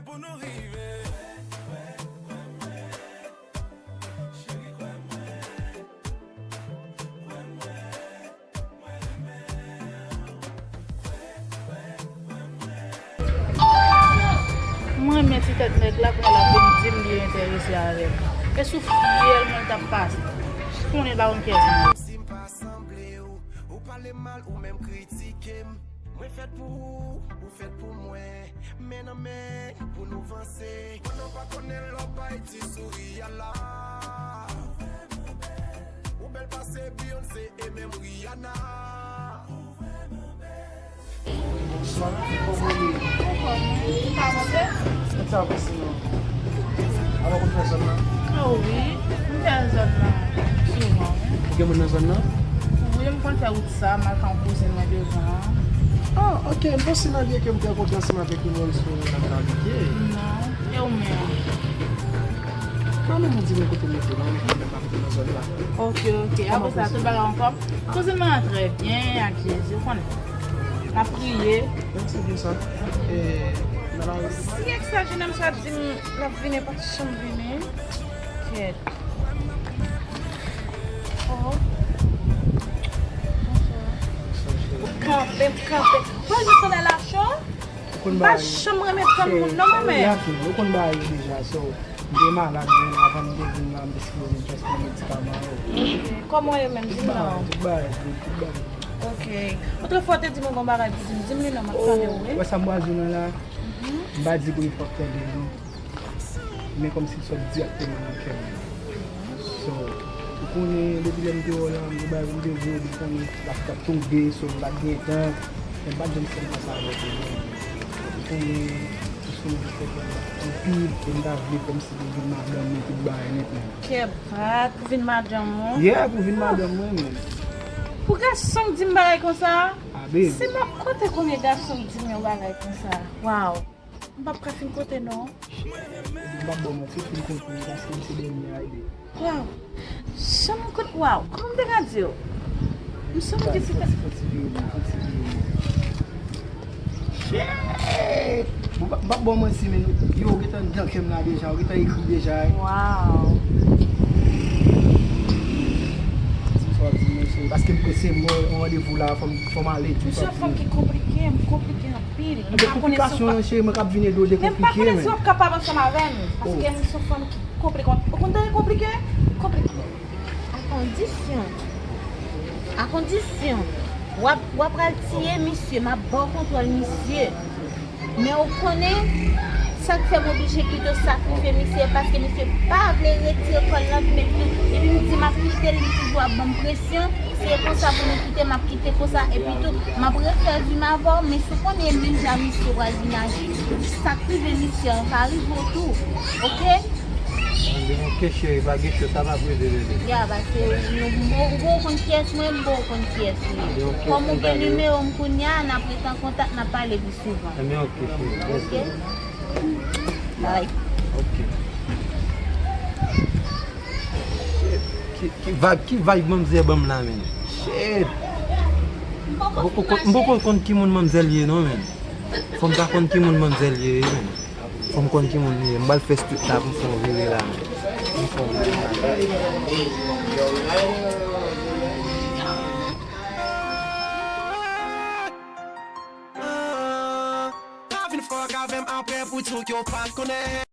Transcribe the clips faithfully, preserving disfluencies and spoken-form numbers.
Pou nou rive. Mwen renmen ti tèt nèg la, kounye a l ap vin di m li enterese avè m. E sou fyèl mwen l t ap pase. Konnen l pa konn kiyès mwen ye. Si m pa sanble w, ou pale m mal, ou menm kritike m. Mwen fèt pou ou, ou fèt pou mwen. Men nan men pou nou vanse. Mwen nan pa konnen lè w bay ti souri a la. Ou bèl pase Beyoncé e menm Rihanna. Bonswa, kòman w ye? Anfòm, wi. Ou pa monte? Mwen te avanse non. Alò, ou konn fè zòn nan? O wi, m fè zòn nan souvan, wi. Ou gen moun nan zòn nan? Wi, m konn fè wout sa, m al fè yon kouzin mwen devan an. Ah, ok, m panse nan byen ke m te an kontre ansanm avèk yon moun sou Latravike. Non, e ou menm? Mwen menm, m di mwen kote m rete, non, men m pa rete nan zòn la. Ok, ok. Apre sa, tout bagay anfòm? Kouzin mwen an trè byen, ak Jezi, ou konnen. N ap priye. Mèsi pou sa. E, nan lari. Si èks la jounen m sa di m l ap vini, pa t janm vini. Kèt. Oh. Ou kanpe, m kanpe. Pran jis sandal la cho. Ou konn bagay. M pa janm renmen tann moun non, manmè. Ou konn bagay yo deja, so. M te malad, men avan m te vin la, m te sipoze jis pran medikaman yo. Kòman w ye menm? Di m non. Tout bagay good, tout bagay good. Ok. Otrefwa w te di m yon bagay pou di m, di m li non, m ap tande w, wi. Ou wè sa m pral di w la la? M pa di pou li fòk tande non. Men kòmsi l sot dirèkteman nan kè m. So, ou konnen, depi lè m te wè w la, m te bay, m te di w, m konnen l ap, t ap tonbe, so m pa t gen tan. Men m pa t janm fè m konsa avèk ou non. Ou konnen, Anpil, e m ta vle kòmsi pou vin madanm mwen tout bagay nèt menm. Kè bat pou vin madanm ou? Yeah, pou vin madanm mwen menm. Pou gason k di m bagay konsa? Ah, baby. Si m ap konte konbyen gason k di m yon bagay konsa. Waw. M p ap ka fin konte non. M p ap ba w manti, fin konte paske m se dènye a, baby. Waw! Jan m kout, waw! Kòman m te ka di w? M sou m di se te. Shit! Bon, m p ap ba w manti, men yo gentan nan kè m la deja, yo gentan ekri deja. Waw! Di m sa w ap di m, mesye, paske m prese, m gen yon randevou la, fò m, fò m ale. M se yon fanm ki konplike, m konplike anpil. Anpil. M pa konnen si w ka. Konplikasyon, cheri, mwen k ap vin ede w dekonplike, men. Men m pa konnen si w ap kapab ansanm avè m, paske m se yon fanm ki konplike. Ou konn tande konplike? Konplike. A kondisyon, a kondisyon, w ap, w ap pral tiye misye, m ap ba w kontwòl misye. Men ou konnen, sa k fè m oblije kite w sakrifiye misye, paske misye pa vle retire kò l nan vin epi tou, epi m di m ap kite l, li toujou ap ban m presyon. Se konsa pou nou kite, m ap kite konsa, epi tou, m ap refè vi m avè w, men si w konnen menm jan misye pral vin aji, sa k rive misye an ka rive w tou, oke? Anben, oke, cheri, pa gen cho, sa p ap rive, bebe. Ya, paske nou, ou poko konn kiyès mwen, m poko konn kiyès ou ye. Anben, oke, kòm ou gen nimewo m kounye a, n ap rete an kontak, n ap pale pi souvan. Anben, oke, cheri, mèsi. Oke? Bye. Oke. Shit. Ki, ki vibe, ki vibe manmzè ban m la, menn? Shit. M poko konn, m poko konn ki moun manmzèl ye, non, menn. Fò m ta konn ki moun manmzèl ye, menn. Fò m konn ki moun li ye. M pral fè street la pou m fè yon vire la, menn. Pou m fè yon vire la. Pa vin fòk avè m apre pou di w ke w pa t konnen.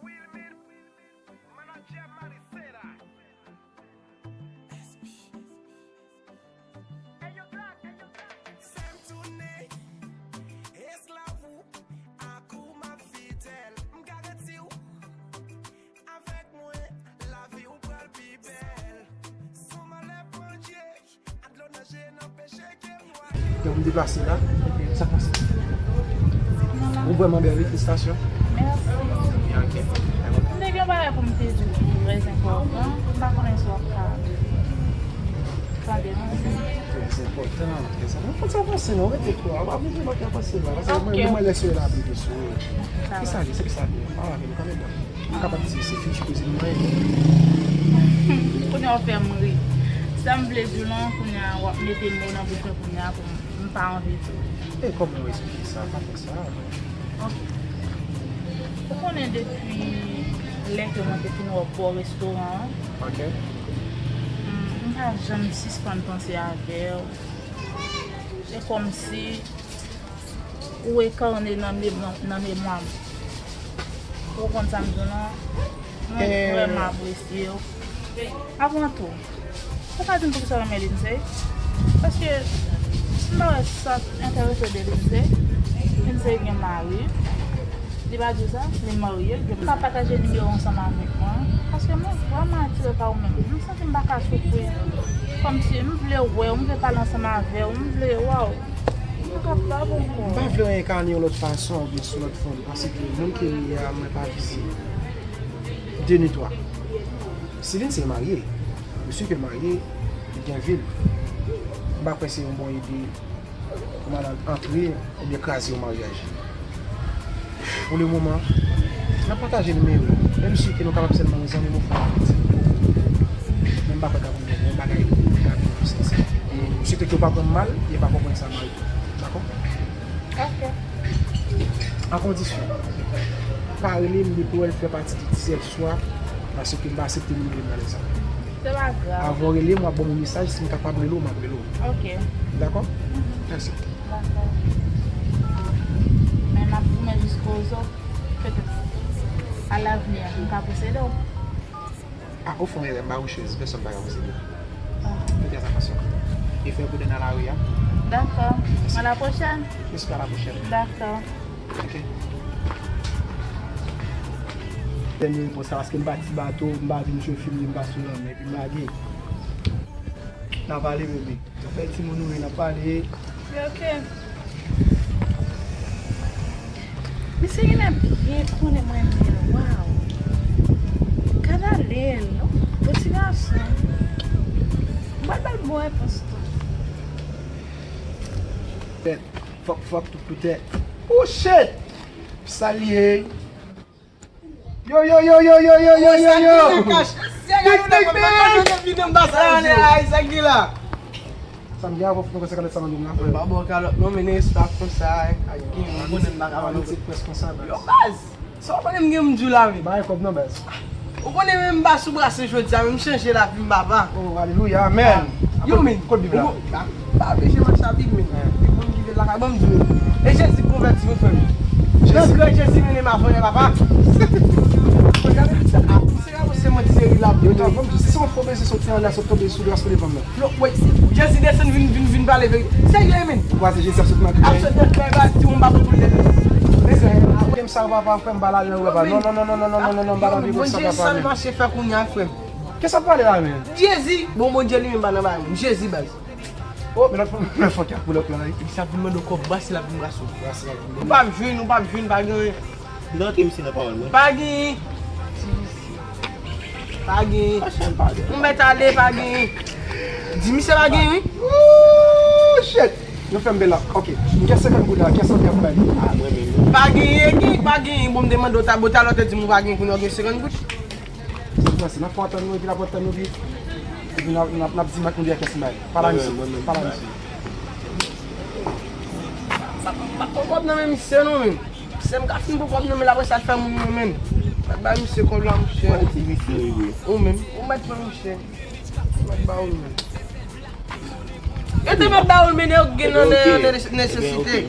Wilmine, manager Marisela. Sè m tounen esklav ou, ak ou m ap fidèl. M garanti w, avèk mwen, lavi w pral pi bèl. San malè pandye, a dlo nan je n anpeche ke m nwaye. Donk, m deplase la. Sa k pase? Ou vrèman bèl, wi, felisitasyon. Mèsi. Byen, ok. M te gen yon bagay pou m te di w ki trè enpòtan. M pa konnen si w ap ka tande, non? Enpòtan, mezanmi. Fò n avanse non, rete twò. W ap vin fè bagay avanse la. Paske mwen, mwen lè sou la pi sou. Kisa li, se kisa li? Pale avè m kanmenm. M kapab di se fiti koze m mwen. Kounye a w fè m ri. Sa m vle di w lan, kounye a w ap mete mo nan bouch mwen kounye a pou m, m pa anvi di w. E kòman w esplike sa? Pa fè sa. Ok. Ou konnen depi lè ke mwen te fin wè w bò restoran an, ok, m, m pa janm sispann panse avè w. Se kòmsi ou enkarne nan me-, nan, nan memwa m. Ou konprann sa m di w lan? Mwen vrèman apresye w. Avan tou, ou ka di m poukisa w renmen Lindsay? Paske m pa wè sa enterese w de Lindsay. Lindsay gen mari. Li pa di w sa? Li marye, li gen... Ou ka pataje nimewo ansanm avèk mwen? Paske mwen vrèman atire pa ou menm. M santi m pa ka soufri. Kòmsi m vle wè w, m vle pale ansanm avè w, m vle, waw. M pa kapab ankò. M pa vle w enkane yon lòt fason oubyen sou lòt fòm, paske moun ke m ye a, mwen pa vizye. De ni twa. Si Lindsay marye, mesye ke l marye, li gen vi l. M pa kwè se yon bon ide pou madanm antre oubyen kraze yon maryaj. Pou le moman, n ap pataje nimewo. Menm si ke nou kapab sèlman yon zanmi, mwen fè yon ti. Men m pa kwè k ap gen yon bagay ki ka vin plis ke sa. M swete ke w pa pran m mal, e pa konprann sa mal. Dakò? Ok. A kondisyon, pa rele m depi w wè l fè pati de dizyèm swa, paske m pa aksepte nimewo m nan lè sa. Se pa grav. Avan w rele m, w ap ban m yon mesaj, si m kapab rele w, m ap rele w. Ok. Dakò? Mèsi. Dakò. Men m ap goumen jiskozo, petèt, alavni, m ka posede w. Ah, ou fè yon erè, m pa yon chèz, pèsonn pa ka posede. Ah. Fè atensyon. E fè prudent nan lari a. Dakò. Mèsi. A la pwochèn. Jis a la pwochèn. Dakò. Ok. Dènye repons la, paske m pa ti bato, m pa vin jwe fim, m pa sou lanmè, epi m lage. N a pale, bebe. Bèl timoun ou ye, n ap pale. Ok. Misye genlè byen konnen mwen renmen l, waw. Gad ale l, yon ti gason. M pral ba l bon repons tou. Tèt, fòk, fòk, tout pou tèt. Oh shit! Sa l ye? Yo, yo, yo, yo, yo, yo, yo, yo, yo. Sa ki nan kach? Se gade nan kòm nan kach, nan vide m pase la, ane la, sa ki la? Sa m gen avè w, fòk nou konsa kalòt sa nan men m la, frè. Pa bon kalòt non, men respè konsa, ak gen moun konnen m pa ka ba nou ti près konsa, baz. Yo, baz, sa w konnen m gen m di w la, men. Bay kòb non, baz. Ou konnen men m pa sou brase jodi a, men m chanje lavi m, papa. Oh, alelouya, amèn. Yo, men. Kot Bib la? Pa peche mache a Bib, men. Gen moun ki vin lakay, ban m di w. E Jezi konvèti m, frè m. Nan gran Jezi mennen m avè w, papa. Gade sa, se gade se manti se ri la. Yo, tanpri, si se yon fo mesye soti anlè, sot tonbe sou gras pou devan m nan. Lo, wi, Jezi desann vin, vin, vin pale verite. Serye, men. Ou pa se Jezi ap sot nan kay. Ap sot nan kay, baz, timoun pa bon pou l tèt. Men sa, apre m sa, papa, frè m, pa lage nan rèv la. Non, non, non, m pa nan Bondye, sa l mache fè kounye a, frè m. Kisa w ap pale la menm? Jezi! Bon, Bondye li menm pa nan bagay moun. Jezi, baz. Oh, men lòt fò, men fòk y ap pou lòt la, wi. Misye ap vin mande w kòb, brase l ap vin brase w. Brase l ap vin. Ou p ap jwenn, ou p ap jwenn, pa gen anyen. Vin antre misye nan pawòl mwen. Pa gen. Pa gen. Yon mèt ale, pa gen. Di misye pa gen, wi. Oh, shit! Yo fè m bèl la. Ok. M gen senkant goud la. Kiyès ki ap bay? Ah, mwen menm. Pa gen, gen, pa gen. Bon, m te mande w ta, bon, talè w te di m ou pa gen, kounye a w gen senkant goud. Sa nou panse? N ap fè antann nou epi n ap antann nou pi. Epi n ap, n ap, n ap di Mak nou di a kès m bay. Pale a misye. Pale a misye. M ap pran kòb nan men misye non, men. Se m ka fin pran kòb nan men l, apre sa l fè moun nan men. M ap bay misye kòb la, monchè. Ou menm, ou mèt pran, monchè. M ap ba ou l, men. Yo te mèt ba ou l, men nèg gen nan, nan, nan nesesite.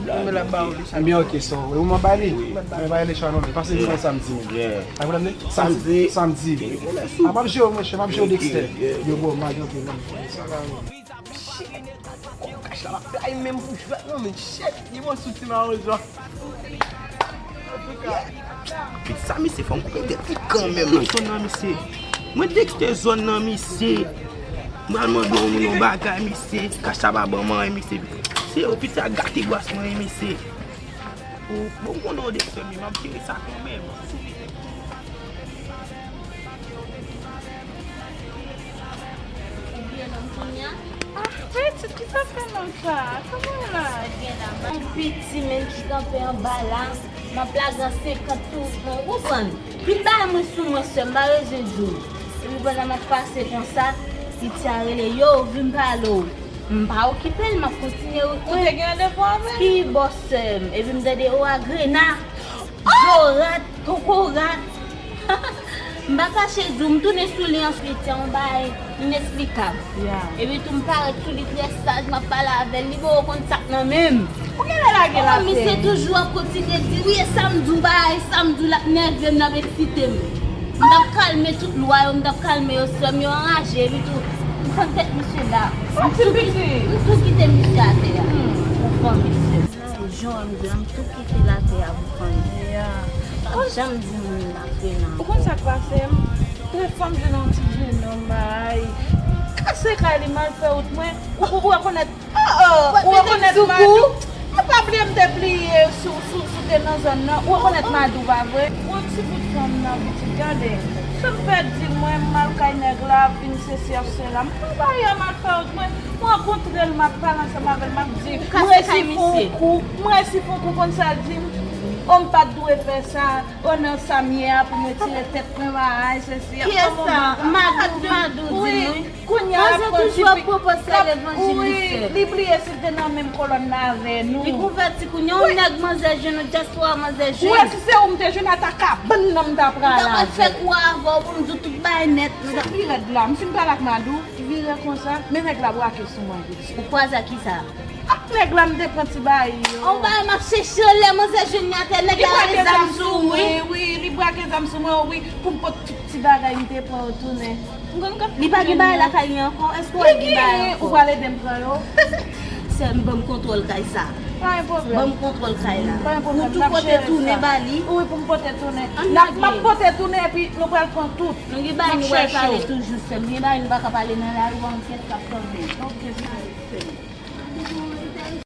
Men l ap ba ou li sa. Ebyen, ok, so, ou mwen bay li. Mwen bay li chan non, men pase li nan samdi, men. Ak mwen samdi. Samdi. A, m ap jere w, monchè, m ap jere w Dexter. Yo, bon, m a gen anpil, non. Kòb kach la, m ap bay menm pou jwèt, non, men shit, li bon sou ti mawozo. Pit sa, misye fè m koupe tèt li kanmenm, non. Sou nan misye. Mwen Dexter zòn nan misye. Mwen al mande yon moun yon bagay, misye. Kach la pa ban mwen, misye. Se yo pit sa gate gwas mwen, misye. Ou, bon, m konnen w Dexter, men m ap jere sa kanmenm. Ou bliye non m kounye a? Ah, wi, ti Ki sa fè nonm sa? Kòman l la? Yon piti menm ki kanpe anba la, m ap lage an senkant tou, mwen konprann. Vin bay mwen sou mwen, sè m, m pa bezwen di w. Epi pandan m ap pase konsa, piti a rele, yo, vin pale w. M pa okipe l, m ap kontinye. Ou te gen randevou avè l? Ki bò sè m? Epi m tande, o, Agrena, Zorat, Kokorat. M pa kache di w, m tounen sou li answit, se yon bagay ineksplikab. Epi tou m parèt sou li trè saj, m ap pale avè l, li poko konn sa k nan men m. Ou genlè lage lapè. Misye toujou ap kontinye di, wi, e sa m di w, bagay sa m di w, l ap nève m, l ap eksite m. M t ap kalme tout lwa yo, m t ap kalme yo, sè m, yo anraje, epi tou, m pran tèt misye la. M tou kite misye atè a. Pou fanmi sè m. Jan m di, m tou kite latè a pou fanmi. Ou janm di moun nan prenan. Ou konn sa k pase m? Trè fwa m jwenn yon ti jenòm, ay. Kase kay li, m al fè wout mwen. Ou, ou, ou rekonèt, oh, oh, ou rekonèt Madou. E pa bliye m te pliye sou, sou, sou te nan zòn nan. Ou rekonèt Madou, pa vre? Ou ti bout fanm nan, pitit, gade. Sa m fè di mwen, m al kay nèg la, vin sesi a, sela. M pran bagay a, m al fè wout mwen. M rankontre l, m ap pale ansanm avè l, m ap di, m resi fè yon kou, m resi fè yon kou, konn sa l di m? O, m pa t dwe fè sa, o non, sa m ye a pou m retire tèt mwen, bagay, sesi. Kiyès sa? Madou, Madou di nou. Kounye a l ap pran ti fi, l ap, wi, li bliye si l te nan menm kolòn nan avè nou. Li konvèti kounye a, yon nèg manzè jwenn ou, dyaspora manzè jwenn. Ou wè si se ou m te jwenn, ata kabann nan m ta prale avè l. M ta pral fè kou avè w pou m di w tout bagay nèt. Sa pi rèd la, m fin pale ak Madou. Vire konsa, men nèg la brake sou mwen, pitit. Ou kwaze ak kisa? Ak nèg la, m te pran ti bagay yo. Yon bagay m ap chèche, lè manzè jwenn li atè, nèg la rale zam sou ou, wi. Wi, li brake zam sou mwen, wi, pou m pot tout ti bagay m te pran yo tounen. Li pa gen bagay lakay li ankò? Èske w gen bagay ankò? Ou pral ede m pran yo? Sè m, ban m kontwòl kay sa. Pa gen pwoblèm. Ban m kontwòl kay la. Pa gen pwoblèm, n ap jere sa. Pou tou pote tounen ba li. Wi, pou m pote tounen. M ap pote tounen, epi nou pral pran tout. Nou gen bagay nou pral pale toujou, sè m. Gen bagay nou pa ka pale nan lari, w a yon kèt k ap tann. Ok, sè.